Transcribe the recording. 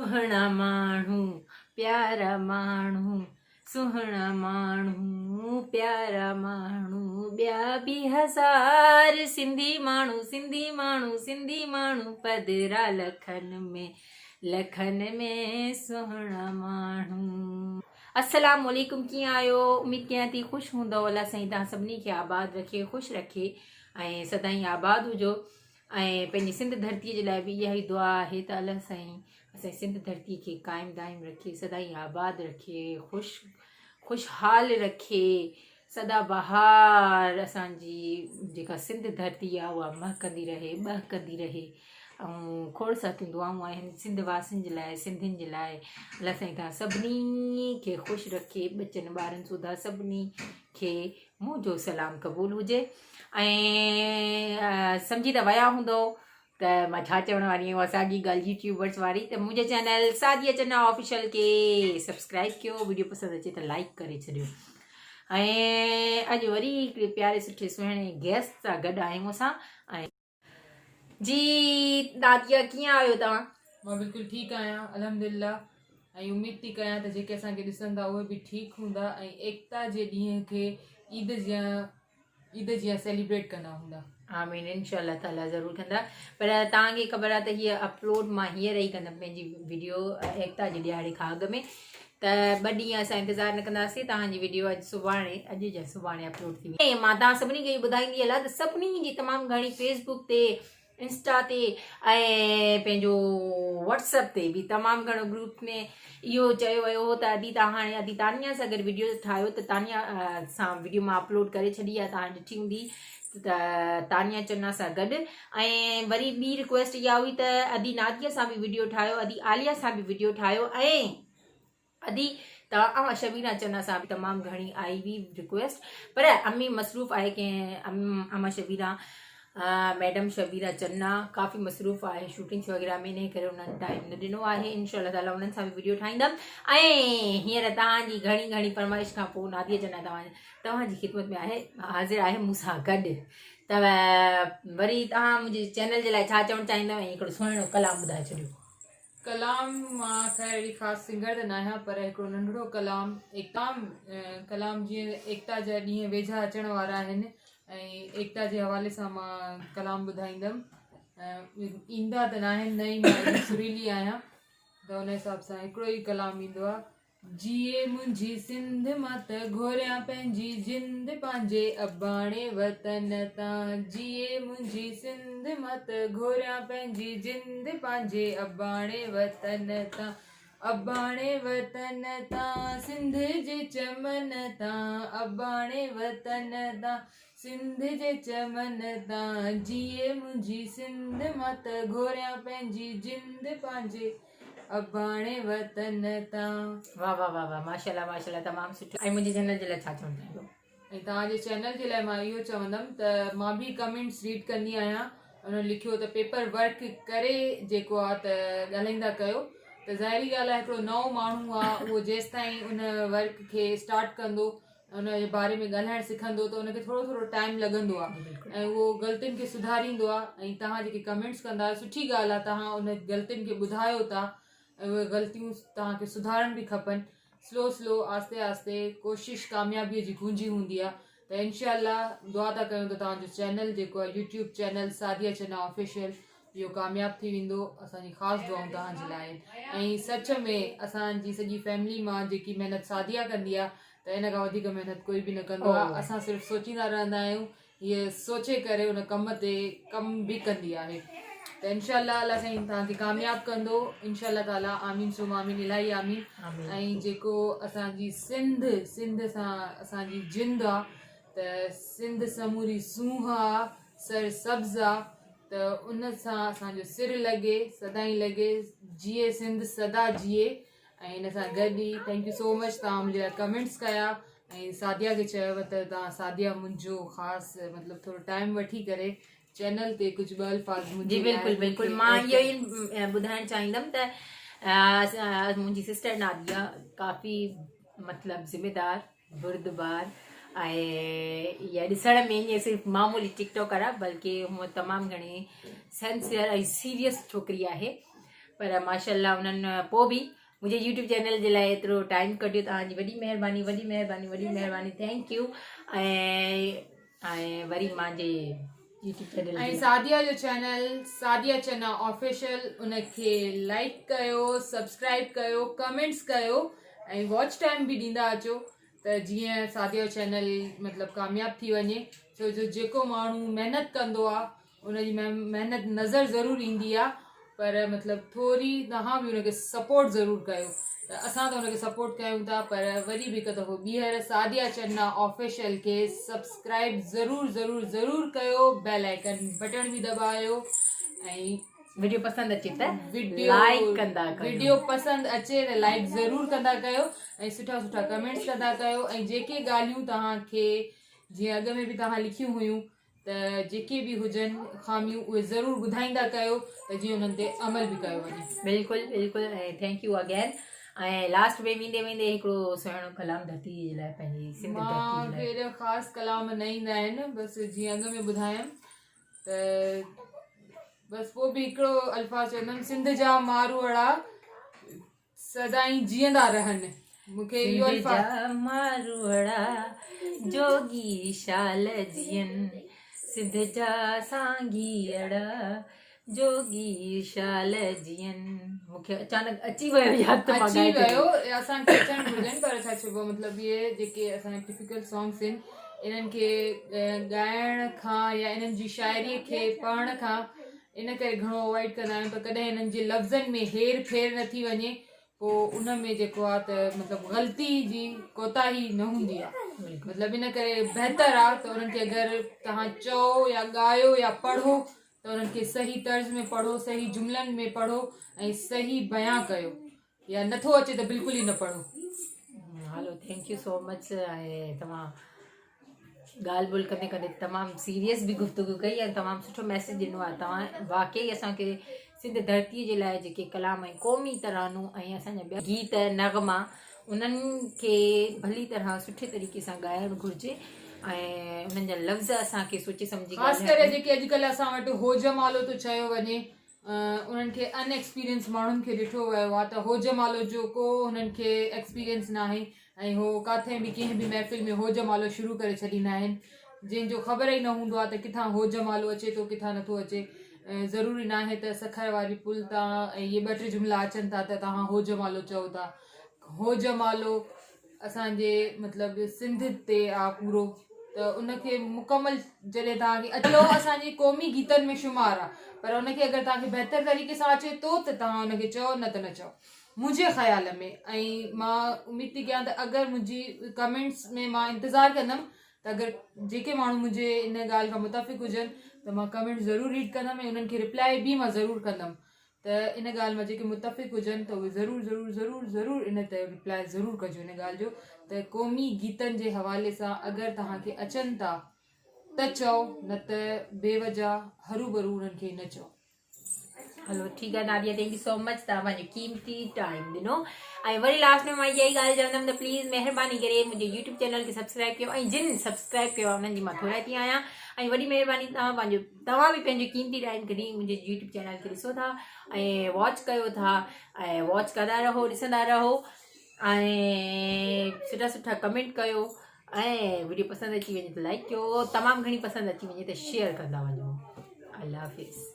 سهڻا ماڻهو پيارا ماڻهو سهڻا ماڻهو پيارا ماڻهو ٻيا به هزار سنڌي ماڻهو سنڌي ماڻهو سنڌي ماڻهو پڌرا لکن ۾ لکن ۾ سهڻا ماڻهو. السلام عليڪم ڪيئن آهيو اميد ڪيان ٿي خوش هوندؤ الله سائين توهان سڀني کي آباد رکي خوش رکي ۽ سدائين آباد هجو ۽ پنهنجي سنڌ ڌرتيء جي لاء به اها ئي دعا آهي ته الله سائين اسان جي سنڌ ڌرتيء کي قائم دائم رکي سدائين آباد رکي خوش خوشحال رکي سدا بهار اسان جي جيڪا سنڌ ڌرتي آهي اها مهڪندي رهي ٻهڪندي رهي ۽ کوڙ ساريون دعائون آهن سنڌ واسين جي لاء سنڌين جي لاء الله سائين توهان سڀني کي خوش رکي ٻچن ٻارن سوڌا سڀني کي منهنجو سلام قبول هجي ۽ سمجهي ته ويا هوندو ته مان ڇا چوڻ واري آهيان اها ساڳي ڳالهه يوٽيوبرس واري ته منهنجي چينل سعديه چنا آفيشل کي سبسڪرائب ڪيو ويڊيو پسند اچي ته لائڪ ڪري ڇڏيو ۽ اڄ وري هڪڙي پياري سٺي سهڻي گيسٽ سان گڏ آهيون اسان ۽ جي ناديه ڪيئن آهيو توهان؟ مان بلڪل ٺيڪ آهيان الحمدلله ۽ اميد ٿي ڪيان ته جيڪي اسان کي ڏسن ٿا اهي به ٺيڪ هوندا ۽ ايڪتا جي ڏينهن کي عيد جيان عيد جيان سيليبريٽ ڪندا هوندا. آمين انشاء الله تعالي ضرور ڪندا پر توهان کي خبر آهي ته هيء اپلوڊ مان هينئر ئي ڪندم پنهنجي وڊيو ايڪتا جي ڏهاڙي کان اڳ ۾ ته ٻه ڏينهن اسان انتظار نه ڪنداسين توهان جي وڊيو اڄ سڀاڻي اڄ يا سڀاڻي اپلوڊ ٿي ويندي. مان توهان سڀني کي اهو ٻڌائيندي هلان ته سڀني جي تمام گهڻي فيس بڪ تي انسٽا تي ۽ پنهنجو واٽس اپ تي به تمام گهڻو گروپ ۾ اهو چيو ويو هو ته ادي توهان هاڻي ادي تانيا سان گڏ وڊيو ٺاهيو ته تانيا سان وڊيو مان اپلوڊ ڪري ڇڏي آهي توهان ڏٺي هوندي ته تانيا چنا سان گڏ ۽ وري ٻي رڪويسٽ اها هئي ته ادي ناديه سان به وڊيو ٺاهيو ادي عاليه سان به وڊيو ٺاهيو ۽ ادي ته اوهان شبينا چنا سان به تمام گهڻي آئي هئي رڪويسٽ پر امي مصروف آهي ڪنهن اما شبينا ميڊم شبينا چنا ڪافي مصروف آهي شوٽنگس وغيره ۾ انهي ڪري انهن ٽائيم نه ڏنو آهي انشاء الله تعالي انهن سان به وڊيو ٺاهيندم ۽ هينئر توهان جي گهڻي گهڻي فرمائش کان پوء ناديه چنا توهان توهان جي خدمت ۾ آهي حاضر آهي مون سان گڏ ته وري توهان منهنجي چينل جي لاء ڇا چوڻ چاهيندو ۽ هڪڙو سهڻو ڪلام ٻڌائي ڇڏيو. ڪلام مان خير اهڙي خاص سنگر ته ناهيان پر هڪڙو ننڍڙو ڪلام ايڪتا ڪلام جيئن ايڪتا جا ڏينهن ويجها اچڻ وارا آهن ۽ ايڪتا جي حوالي سان مان ڪلام ٻڌائيندم ايندا ته ناهن نه ئي مان ايڏي سريلي آهيان ته ان حساب سان هڪڙو ئي ڪلام ايندو آهي جيئي منهنجي سنڌ مان ته گهوريان پنهنجي جند پنهنجي اباڻي وطن تان جيئي منهنجي سنڌ مان ته گهوريان پنهنجي جند پنهنجي اباڻي وطن تان اباڻي وطن تان سنڌ جي چمن تان اباڻي وطن تان سنڌ جي چمن تان جيئي منهنجي سنڌ مان ته گهوريان پنهنجي جند پنهنجي اباڻي وطن تان. واه واه واه واه ماشاءالله ماشاءالله تمام سٺو ۽ منهنجي چينل جي لاء ڇا چوڻ چاهيندو. ۽ توهان جي چينل جي لاء مان اهو چوندم ته مان به ڪمينٽس ريڊ ڪندي آهيان انهن لکيو ته پيپر ورڪ ڪري جيڪو آ ته ڳالهائيندا ڪيو ته ظاهري ڳالهه آهي هڪڙو نئون ماڻهو آ اهو جيستائين ان ورڪ کي اسٽارٽ ڪندو ان جي باري ۾ ڳالهائڻ سکندو ته ان کي ٿورو ٿورو ٽائيم لڳندو آ ۽ اهو غلطين کي سڌاريندو آ ۽ توهان جيڪي ڪمينٽس ڪندا آهيو سٺي ڳالهه آ توهان ان غلطين کي ٻڌايو ٿا ۽ اهي غلطيون توهان کي سڌارڻ به کپن سلو سلو آهستي آهستي ڪوشش ڪاميابي جي ڪونجي هوندي آ ته انشاء الله دعا ٿا ڪيون ته توهان جو چينل جيڪو آ YouTube channel Sadia Channa official اهو ڪامياب ٿي ويندو اسان جي خاص دعائون توهان جي لاء آهن ۽ سچ ۾ اسان جي سڄي فيملي مان جيڪي محنت سعديه ڪندي آ ته ان کان وڌيڪ محنت ڪوئي به نه ڪندو آ اسان صرف سوچيندا رهندا آهيون هيء سوچي ڪري ان ڪم تي ڪم به ڪندي آهي ته انشاء الله الله سائين توهان کي ڪامياب ڪندو انشاء الله تعالي آمين ثم آمين الاهي آمين ۽ جيڪو اسان جي سنڌ سنڌ سان اسان جي جند آ ته سنڌ سموري سونهن آ سر سبز آ ته ان سان اسان جو سر لڳي سدائين لڳي جيئي سنڌ سدا جيئي ۽ ان سان گڏ ئي thank you so مچ توهان منهنجي لاء ڪمينٽس ڪيا ۽ سعديه کي چيو ته توهان سعديه منهنجو خاص مطلب ٿورو ٽائيم وٺي ڪري چينل تي ڪجهه ٻه الفاظ منهنجي جي بلڪل بلڪل مان اهو ئي ٻڌائڻ چاهيندم ته منهنجي سسٽر ناديه ڪافي مطلب ذميدار بردبار ۽ اها ڏسڻ ۾ ائين صرف معمولي ٽڪ ٽاڪر آهي بلڪه هونء تمام گهڻي سنسيئر ۽ سيريس ڇوڪري آهي. پر ماشاء الله انهن پوء به منهنجي يوٽيوب چينل جي لاء ايترو ٽائيم ڪڍيو توهان جي وڏي مهرباني وڏي مهرباني وڏي مهرباني thank you ۽ ۽ وري مانجي يوٽيوب چينل ۽ سعديه جو چينل سعديه چنا آفيشل ان کي لائيڪ ڪيو سبسڪرائيب ڪيو ڪمينٽس ڪيو ۽ واچ ٽائيم به ڏيندا اچو ته جيئن سعديه جو چينل مطلب ڪامياب ٿي وڃي ڇو جو جيڪو ماڻهو محنت ڪندو آ ان جي محنت نظر ضرور ايندي آ پر مطلب ٿوري توهان به ان کي سپورٽ ضرور ڪيو ته اسان ته ان کي سپورٽ ڪيون ٿا پر وري به هڪ دفعو ٻيهر سعديه چنا آفيشل کي سبسڪرائب ضرور ضرور ضرور ڪيو بيل آئيڪن بٽڻ به دٻايو ۽ وڊيو پسند اچي ته لائيڪ ڪندا ڪيو وڊيو پسند اچي ته لائيڪ ضرور ڪندا ڪيو ۽ سٺا سٺا ڪمينٽس ڪندا ڪيو ۽ جيڪي ڳالهيون توهان کي جيئن اڳ ۾ به توهان لکيون هيون ته جيڪي به هجن خاميون اهي ضرور ٻڌائيندا ڪيو ته جيئن انهن تي عمل به ڪيو وڃي. بلڪل بلڪل ۽ thank you again ۽ last ۾ ويندي ويندي هڪڙو سهڻو ڪلام ڌرتي جي لاء پنهنجي سنڌ ڌرتي جي لاء. مان کي ايڏا خاص ڪلام نه ايندا آهن بس جيئن اڳ ۾ ٻڌايم ته بس پوء به هڪڙو الفاظ چوندم سنڌ جا ماروئڙا سدائين جيئندا رهن مون کي اهو الفاظ سنڌ جا ماروئڙا جوڳي شال جيئن سنڌ جا سانگيئڙا جوڳي شال جيئن مون کي اچانڪ اچي ويو ياد ته مان اچي ويو اسان کي اچڻ گهرجن پر ڇا چئبو مطلب اهي جيڪي اسان جا ٽپيڪل سانگس آهن انهن کي ڳائڻ کان يا انهن جي شاعري کي پڙهڻ کان ان ڪري گهڻو اوائڊ ڪندا آهيون ته ڪڏهن انهن جي لفظن ۾ هير ڦير نه ٿي وڃي پوء ان ۾ جيڪو آهي ته مطلب غلطي جي ڪوتاهي نه هوندي آهي مطلب ان ڪري بهتر آهي ته انهن کي اگر توهان چئو يا ڳايو يا پڙهو ته انهن کي صحيح طرز ۾ پڙهو صحيح جملن ۾ پڙهو ۽ صحيح بيان ڪيو يا نٿو اچي ته بلڪل ئي نه پڙهو. هلو thank you so مچ ۽ توهان ڳالهه ٻولهه ڪندي ڪندي تمام سيريس به گفتگو ڪئي ۽ تمام سٺو ميسج ڏنو آهي توهان واقعي اسان کي سنڌ ڌرتي جي لاء جيڪي ڪلام ۽ قومي ترانو ۽ اسان جا ٻيا گيت نغما انهن کي ڀلي طرح سٺي طريقي سان ڳائڻ گهرجي ۽ انهن جا لفظ اسان کي سوچي سمجهي خاص ڪري جيڪي اڄڪلهه اسان وٽ هو جمالو ٿو چيو وڃي انهن کي ان ايڪسپيرينس ماڻهن کي ڏٺو ويو آهي ته هو جمالو جو ڪو هنن کي ايڪسپيرينس ناهي ۽ هو ڪاٿي به ڪنهن به محفل ۾ هو جمالو شروع ڪري ڇڏيندا آهن جنهن جو خبر ئي نه هوندو آهي ته ڪٿان هو جمالو اچي ٿو ڪٿان نٿو اچي ضروري ناهي ته سکر واري پل تان اهي ٻه ٽي جملا اچن ٿا ته توهان هو جمالو چئو ٿا هو جمالو اسان جي مطلب سنڌ تي آ پورو ته ان کي مڪمل جڏهن توهان کي اچي اسان جي قومي گيتن ۾ شمار آ پر ان کي اگر توهان کي بهتر طريقي سان اچي ٿو ته توهان ان کي چئو نه ته نه چئو منهنجي خيال ۾ ۽ مان اميد ٿي ڪيان ته اگر منهنجي ڪمينٽس ۾ مان انتظار ڪندم ته اگر جيڪي ماڻهو منهنجي ان ڳالهه کان متفق هجن ته مان ڪمينٽس ضرور ريڊ ڪندم ۽ انهن کي رپلائي به مان ضرور ڪندم ته ان ڳالهه مان جيڪي متفق هجن ته اهي ضرور ضرور ضرور ضرور ان تي رپلائي ضرور ڪجو ان ڳالهه جو ته قومي گيتن جي حوالي سان اگر توهان کي اچن ٿا ته چئو نه ته بي وجه هروڀرو انهن کي نه چئو. هلو ٺيڪ آهي ناديه thank you so مچ توهان پنهنجو قيمتي ٽائيم ڏنو ۽ وري لاسٽ ۾ مان اها ئي ڳالهه چوندم ته پليز مهرباني ڪري منهنجي يوٽيوب چينل کي سبسڪرائب ڪيو ۽ جن سبسڪرائب ڪيو آهي انهن جي مان ٿورائتي آهيان ۽ وڏي مهرباني توهان پنهنجو توهان به پنهنجو قيمتي ٽائيم ڪڍي منهنجي يوٽيوب چينل کي ڏسو ٿا ۽ واچ ڪيو ٿا ۽ واچ ڪندا رهو ڏسندا رهو ۽ سٺا سٺا ڪمينٽ ڪيو ۽ ويڊيو پسند اچي وڃي ته لائڪ ڪيو تمام گهڻي پسند اچي وڃي ته شيئر ڪندا وڃو الله حافظ.